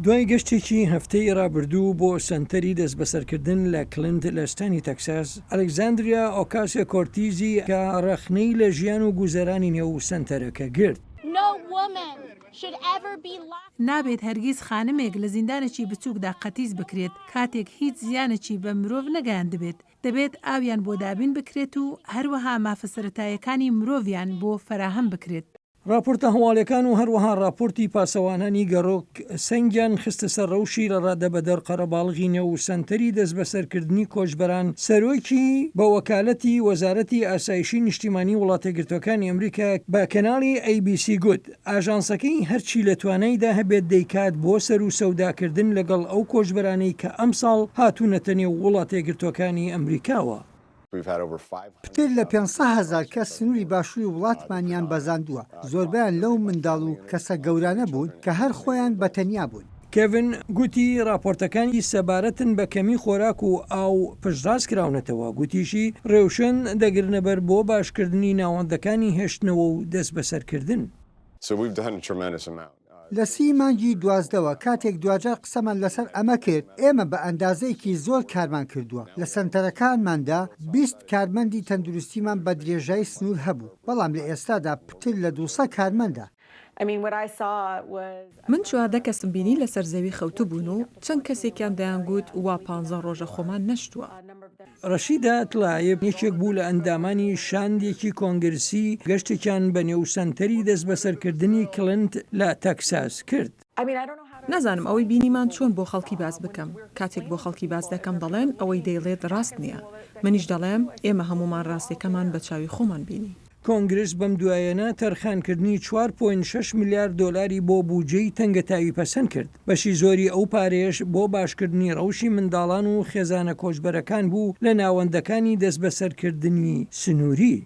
دوای گەشتێکی هەفتەی ڕابردوو بۆ سەنتەری دەستبەسەرکردن لە کلنت لە ستانی تەکساس، ئەلێکزاندریا ئۆکاسیۆ کۆرتیزی کە ڕەخنەی لە ژیان و گوزەرانی نێو سەنتەرەکە گرت. نابێت هەرگیز خانمێک لە زیندانێکی بچووکدا قەتیس بکرێت کاتێک هیچ زیانێکی بە مرۆڤ نەگەیاندبێت، دەبێت ئاویان بۆ دابین بکرێت و هەروەها مافە سەرەتاییەکانی مرۆڤیان بۆ فەراهەم بکرێت. ڕاپۆرتە هەواڵیەکان و هەروەها ڕاپۆرتی پاسەوانانی گەڕۆک سەنگیان خستە سەر ڕەوشی لەڕادەبەدەر قەرەباڵغی نێو سەنتەری دەستبەسەرکردنی کۆچبەران، سەرۆکی بە وەکالەتی وەزارەتی ئاسایشی نیشتیمانی وڵاتەیەکگرتوەکانی ئەمریکا بە کەناڵی ئەی بی سی گوت، ئاژانسەکەی هەرچی لە توانایدا هەبێت دەیکات بۆ سەروسەوداکردن لەگەڵ ئەو کۆچبەرانەی کە ئەمساڵ هاتوونەتە نێو وڵاتەیەکگرتوەکانی ئەمریکاوە. پتر لە 500 هەزار کەس سنووری باشووری وڵاتمانیان بەزاندووە، زۆربەیان لەو منداڵ و کەسە گەورانە بوون کە هەر خۆیان بە تەنیا بوون. کێڤن گوتی ڕاپۆرتەکانی سەبارەتن بە کەمی خۆراک و ئاو پشتڕاست کراونەتەوە، گوتیشی ڕێوشوێن دەگرنەبەر بۆ باشکردنی ناوەندەکانی هێشتنەوە و دەستبەسەرکردن. لە سی مانگی دوازدەوە کاتێک دواجار قسەمان لەسەر ئەمە کرد، ئێمە بە ئەندازەیەکی زۆر کارمان کردووە. لە سەنتەرەکانماندا 20 کارمەندی تەندروستیمان بە درێژایی سنوور هەبوو، بەڵام لە ئێستادا پتر لە 200 کارمەندە. من 14 کەسم بینی لەسەر زەوی خەوتبوون و چەند کەسێکیان دەیانگوت وا پانزە ڕۆژە خۆمان نەشتووە. ڕەشیدە تلایب یەکێک بوو لە ئەندامانی شاندێکی کۆنگرسی گەشتێکیان بە نێو سەنتەری دەستبەسەرکردنی کلنت لە تەکساس کرد. نازانم ئەوەی بینیمان چۆن بۆ خەڵکی باس بکەم، کاتێک بۆ خەڵکی باس دەکەم دەڵێن ئەوەی دەیڵێت ڕاست نییە، منیش دەڵێم ئێمە هەموومان ڕاستیەکەمان بە چاوی خۆمان بینی. کۆنگرس بەم دوایەنە تەرخانکردنی چوار پۆینت شەش ملیار دۆلاری بۆ بوجەی تەنگەتاوی پەسەند کرد، بەشی زۆری ئەو پارەیەش بۆ باشکردنی ڕەوشی منداڵان و خێزانە کۆچبەرەکان بوو لە ناوەندەکانی دەستبەسەرکردنی سنووری.